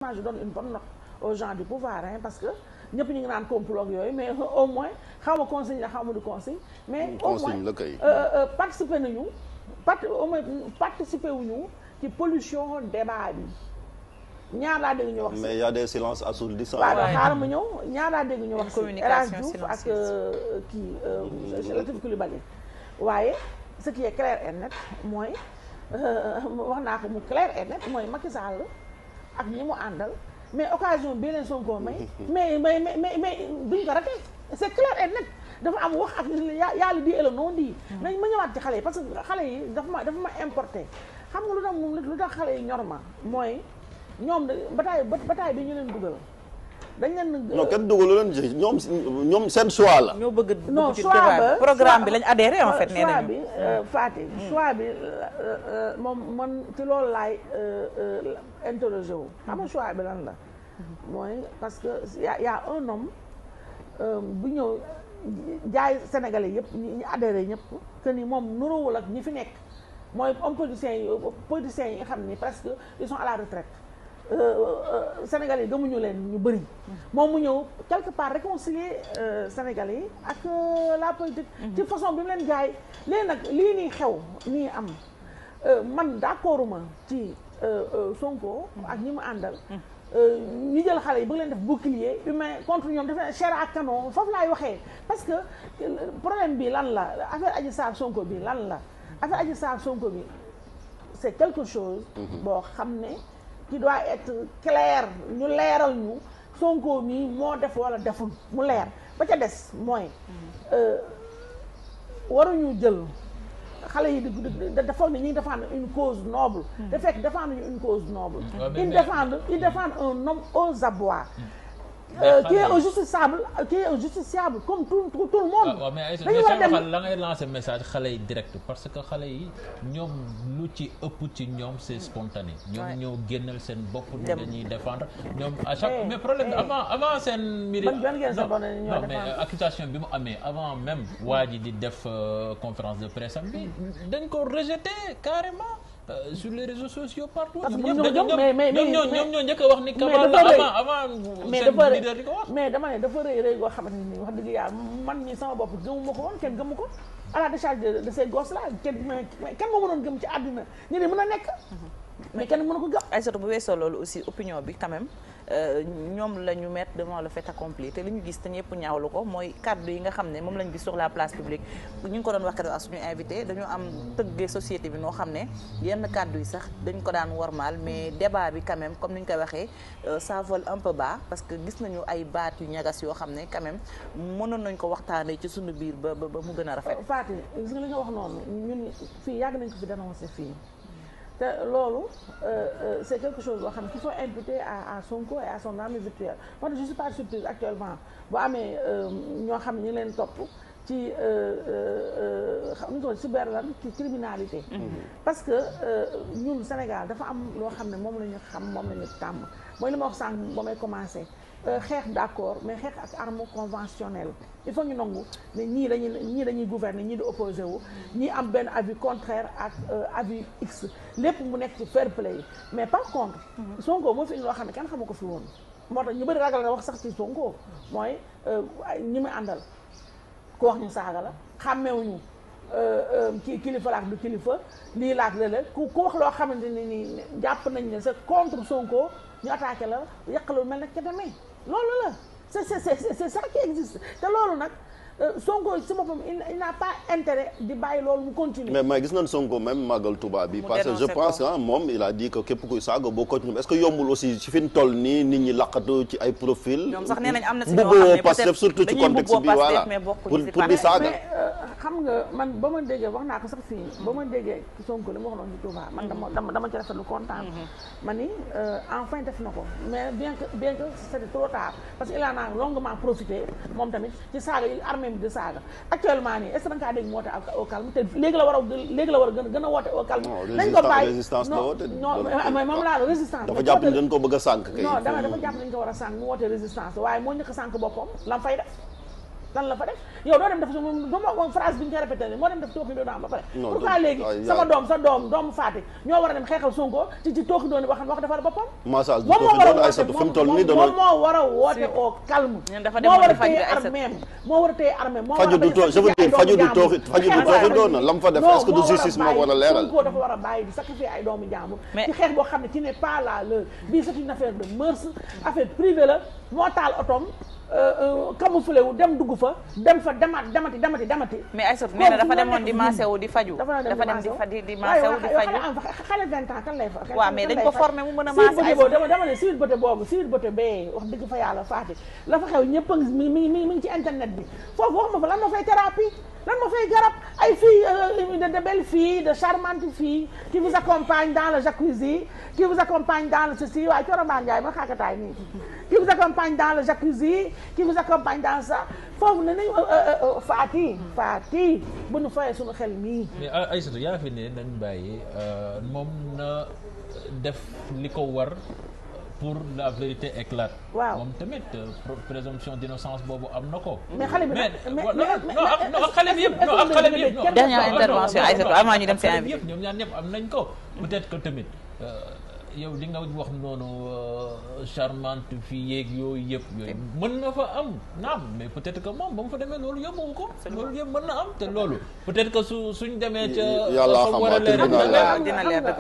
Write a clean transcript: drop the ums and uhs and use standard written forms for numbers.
moi je donne une bonne note aux gens du pouvoir parce que ñëpp ñu ngi naan complot ak yooyu mais au moins xaw ma consigne la xaw ma du consigne mais au moins participer nañu au moins participer wuñu ci pollution débat bi ñaar laa dégg ñu wax. mais il y a des silences assourdissants. waaw xaaral ma ñëw ñaar laa dégg ñu wax si El Hadj Diouf ak kii Latif Coulibaly waaye ce qui est clair et net mooy wax naa ko mu clair et net mooy Macky Sall ak ñi mu àndal mais occasion bii leen Sonko mais duñ ko raté c'est clair et net dafa am wax ak yàlla di et le non di nañ ma ñëwaat ci xale yi parce que xale yi dafa ma importé xam nga lu tax moom lu tax xale yi ñor ma mooy ñoom bataay bi ñu leen dugal dañ leen. non kenn dugalu leen ci ñoom seen choix la. ñoo bëgg non ci programme bi lañ adhéré en fait. nee choix nañu bi Fatick choix bi moom man ci loolu laay interrogé wu. xam nga choix bi lan la. mooy parce que y a un homme bu ñëw jaay Sénégalais yëpp ñi adhéré ñëpp que ni moom nuróowul ak ñi fi nekk mooy homme politiciens yi nga xam ni presque ils sont à la retraite. Sénégalais yi gëmuñu leen ñu bëri moom mu ñëw quelque part réconcilier Sénégalais yi ak la politique ci façon bi mu leen jaay léegi nag lii nii xew nii am man d'accorduma ci Sonko ak ñi mu àndal ñu jël xale yi bëgg leen def bouclier humain contre ñoom def leen chair à canon foofu laay waxee parce que problème bi lan la affaire Adji Sarr Sonko bi lan la affaire Adji Sarr Sonko bi c'est quelque chose boo xam ne qui doit être clair ñu leeral ñu Sonko mi moo def wala deful mu leer ba ca des mooy waruñu jël xale yi dafa ne ñuy défendre une cause noble te fekk défendre ñu une cause noble ils défendent un homme aux abois qui est un justiciable comme tout le monde. waaw mais Aïssa la ngay lancer message xale yi direct parce que xale yi ñoom lu ci ëpp ci ñoom c'est spontané. ñoom ñoo génnal seen bopp. dañuy défendre ñoom à chaque. mais problème avant seen. mbiri non mais accusation bi mu amee avant même waa ji di def conférence de presse am bi dañ ko rejeté carrément. Sur les réseaux sociaux partout. parce que ñoom ñoo njëkk a wax ni. avant seen leader di ko wax. mais dama ne dafa rëy goo xamante ni wax dëgg yàlla man mii sama bopp gëmuma ko woon kenn gëmu ko à la décharge de ces gosses là kenn moo mënoon gëm ci àddina ñu ne mën a nekk. mais kenn mënu ko gëm. ay surtout bu weesoo loolu aussi opinion bi quand même ñoom la ñu mettre devant le fait accompli te li ñu gis te ñëpp ñaawlu ko mooy kaddu yi nga xam ne moom lañu gis sur la place publique ñu ngi ko doon wax ak suñu invité dañoo am tëggee société bi noo xam ne yenn kaddu yi sax dañ ko daan wormaal mais débat bi quand même comme ni ñu koy waxee ça vole un peu bas parce que gis nañu ay baat yu ñagas yoo xam ne quand même mënoon nañ ko waxtaanee ci suñu biir ba mu gën a rafet. Fatou gis nga li nga wax noonu ñun fii yàgg nañ ko fi dénoncé fii. te loolu c'est quelque chose boo xam ne qu'il faut imputer à Sonko et à son ami virtuel moi je suis pas surprise actuellement bu amee ñoo xam ne ñu leen topp ci xam nga ko cyber lan ci criminalité parce que ñun Sénégal dafa am loo xam ne moom la ñu xam moom la ñu tàmm mooy li ma wax sànq ba may commencer xeex d'accord mais xeex ak arme conventionnelle il faut ñu nangu ne ñii dañuy gouverner ñii di opposé wu ñii am benn avis contraire ak avis X lépp mu nekk ci fair play mais par contre Sonko moo fi indi loo xam ne kenn xamu ko fi woon moo tax ñu bëri ragal na wax sax ci Sonko mooy ñi muy àndal ku wax ñu saaga la xàmmewuñu kii kilifa laak du kilifa lii laak lële ku wax loo xamante ne ni jàpp nañ ne c'est contre Sonko ñu attaqué la yàq lu mel ne ke demee loolu la c'est ça qui existe te loolu nag Sonko si boppam il n'a pas intérêt di bàyyi loolu mu continuer. mais gis nañ Sonko même màggal Touba bi parce que je pense que moom il a dit que képp kuy saaga boo ko est-ce que yombul aussi ci fi ñu toll nii nit ñi laqatu ci ay profil. ñoom sax nee nañ am na si ñoo xam ne peut-être surtout ci contexte bi voilà pour di saaga. xam nga man ba ma déggee wax naa ko sax fii ba ma déggee Sonko li ma wax noonu ci Touba man dama ci rafetlu kontaan. ma ni enfin def na ko mais bien que c'était trop tard parce que il en a longuement profité moom tamit ci saaga yi armée bi de saaga actuellement nii est-ce que da nga kaa dégg mu woote au calme te léegi la war a gën a woote au calme. nañ ko bàyyi résistance la woote non mais moom laa la résistance. dafa jàpp ni dañ ko bëgg a sànq kay. non dafa jàpp nañ ko war a sànq mu woote résistance waaye moo njëkk a sànq boppam lam fay def. lan la fa def yow doo dem def moom phrase bi ñu koy répété ni moo dem def tooxi doona ba pare pourquoi léegi sama doom sa doomu Fatick ñoo war a dem xeexal Sonko ci tooxi dooni wax defar boppam massage moom moo war a woote au calme moo war a téye armée moo war a téye armée moo war a je veux dire faju du tooxi doona lam fa def est-ce que du justice moo ko war a leeral Sonko dafa war a bàyyi di sacrifier ay doomu jàmbur ci xeex boo xam ne ci n'est pas là l'heure bii c'est une affaire de mœurs affaire privée la moo taal otom camouflé wu dem dugg fa dem fa demati mais Aïssatou nee na dafa demoon di maasewu di faju dafa dem di maasewu di faju xale 20 ans kan lay fa waaw mais dañ ko formé mu mën a maase dama ne Sweet Beauté boobu Sweet Beauté bee wax dëgg fa yàlla Fatick la fa xew ñëpp a mi ngi ci internet bi foofu wax ma fa lan ma fay thérapie lan ma fay garab ay filles de belles filles de charmantes filles qui vous accompagnent dans le jacuzzi qui vous accompagnent dans le ceci waaye Coromba Ndiaye ma xaakataay nii qui vous accompagne dans le jacuzzi qui vous accompagne dans ça foofu ne nañu Fati bu ñu fayee suñu xel mii. mais Aïssatou yaa fi ne nañ bàyyi moom na def li ko war pour la vérité éclate. waaw moom tamit présomption d'innocence boobu am na ko. mais xale bi ak xale bi yëpp dernière intervention Aïssatou avant ñu dem si invité ñoom ñaar ñëpp am nañ ko peut-être que tamit. yow li nga wax noonu charmante fille yeeg yooyu mën na fa am naam mais peut-être que moom ba mu fa demee loolu yóbbuwu ko loolu yëpp mën na am te loolu peut-être que suñ demee ca yàlla xam dina leer